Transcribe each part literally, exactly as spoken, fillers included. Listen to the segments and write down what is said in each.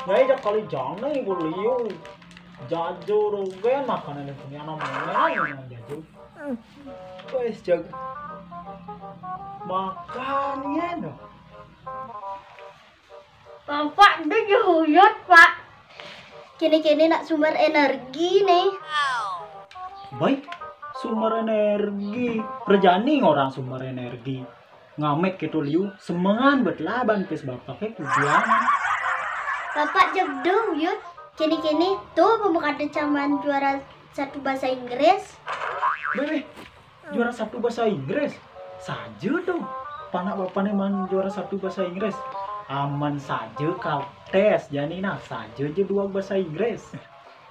Nyai jak kali jana ibu liu. Jajur, oke, makanan yang punya nama yang jajur. Wes, jag. Makan ya, no. Bapak dia jahuyut, Pak. Kini-kini nak sumber energi nih. Baik, sumber energi. Rejani orang sumber energi. Ngamet kita liu, semengan bet laban pes bapak ke kudian. Bapak jegdung, Yud. Kini-kini tuh pemuka ada caman juara satu bahasa Inggris. Bebe, juara satu bahasa Inggris. Saja tuh. Panak bapak nih man juara satu bahasa Inggris. Aman saja kal tes, jani nah saja je dua bahasa Inggris.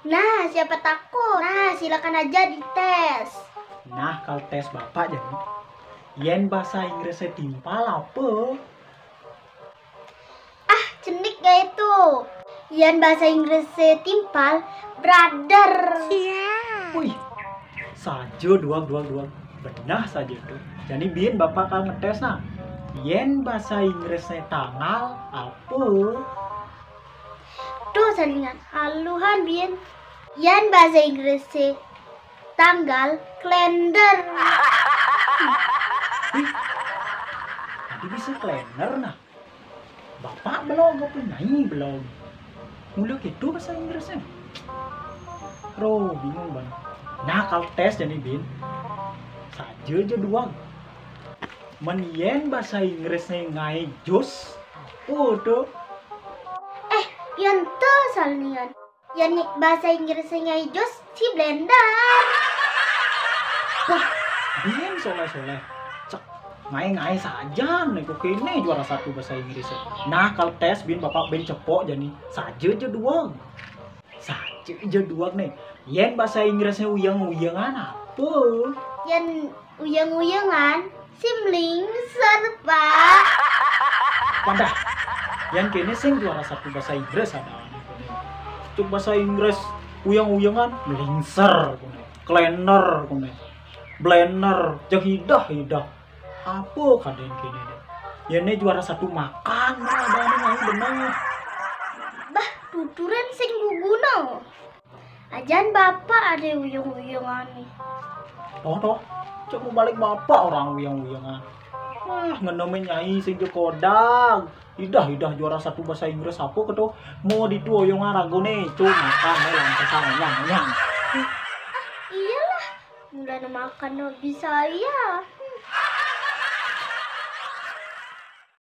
Nah, siapa takut? Nah, silakan aja dites. Nah, kal tes bapak jani. Yen bahasa Inggris timpal apa? Ah, cenik gak itu. Yen bahasa Inggris timpal, brother. Wih, saja dua, dua, dua. Benah saja tuh. Jadi bin bapak kal ngetes nah. Yen bahasa Inggrisnya tanggal apa? Tuh, salingan. Haluhan, bin. Yen bahasa Inggris tanggal, kalender. Ih, tadi bisa kalender nah. Bapak belum, apa nyai belum? Mula gitu bahasa Inggrisnya. Ro, bingung banget. Nah, kal tes jadi bin. Saja aja dua. Men yen bahasa Inggrisnya ngai jus, apa tuh? Eh, yang tuh salian. Yang bahasa Inggrisnya ngai jus, si blender. Wah, bin soleh-soleh. Cek, ngai-ngai saja nih, kok ini juara satu bahasa Inggris ya. Nah, kal tes bin bapak bin cepok jadi saja aja dua. Saja aja dua nih. Yen bahasa Inggrisnya uyang-uyangan apa? Yen uyang-uyangan, si melingser, Pak. Pandah. Yang kini sing juara satu bahasa Inggris ada. Cuk bahasa Inggris uyang-uyangan, melingser, kalender, blender, jahidah-hidah. Apa kadang kini deh? Ya ini juara satu makan, ada ini ngai bener. Bah, tuturan sing guguna. Ajan bapak ada uyang-uyangan nih. Toh, toh. Cek mau balik bapak orang uyang-uyangan. Wah, ngenemin nyai sing jekodang. Idah, idah juara satu bahasa Inggris apa keto? Mau di tuo uyangan ragu nih, cuma makan nih lantasan yang yang. Iyalah, mulai makan no bisa iya.